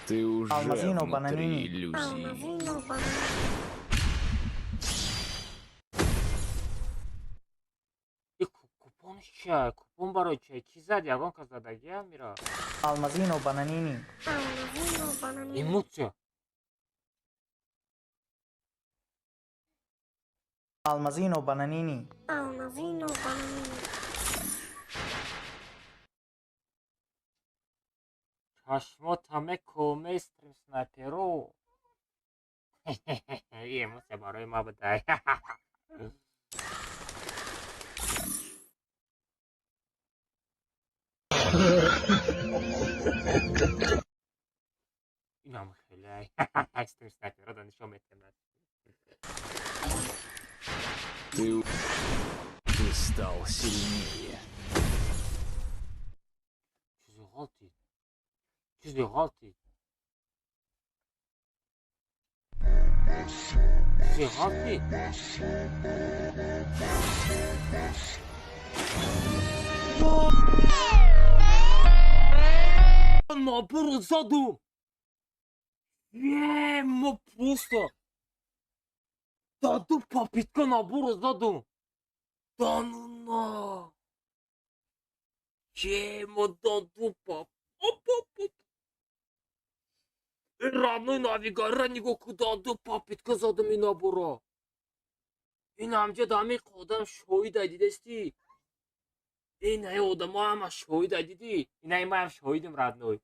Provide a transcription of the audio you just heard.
Ты уже Алмазино внутри Бананини. иллюзии. Алмазино Бананини. И купонш чия? Купон барои чия? Ки зад? Ягон кас задагия мира? Алмазино Бананини. Алмазино Бананини. Эмоция. Алмазино Бананини. Алмазино Бананини. Чашмота мекоме, стрим снайперо. И эмоция барои ма будай. Инам хеле стрим снайперо да нишон метемад. Ты стал сильнее. Чизи ғалтид. Чизи ғалтид. Чизи ғалтид. Набору задум. Е, мо просто. Даду попытка набору задум. Да ну на. Емо, даду пап. Оп, оп, оп. Родной навигара нигоҳ ку, даду попытка задум ин набора. Ин ҳамҷа дами одам шоҳида, дидести? Ин ай одамо ҳама шоҳида, дидӣ? Инаи маам шоҳидим, родной.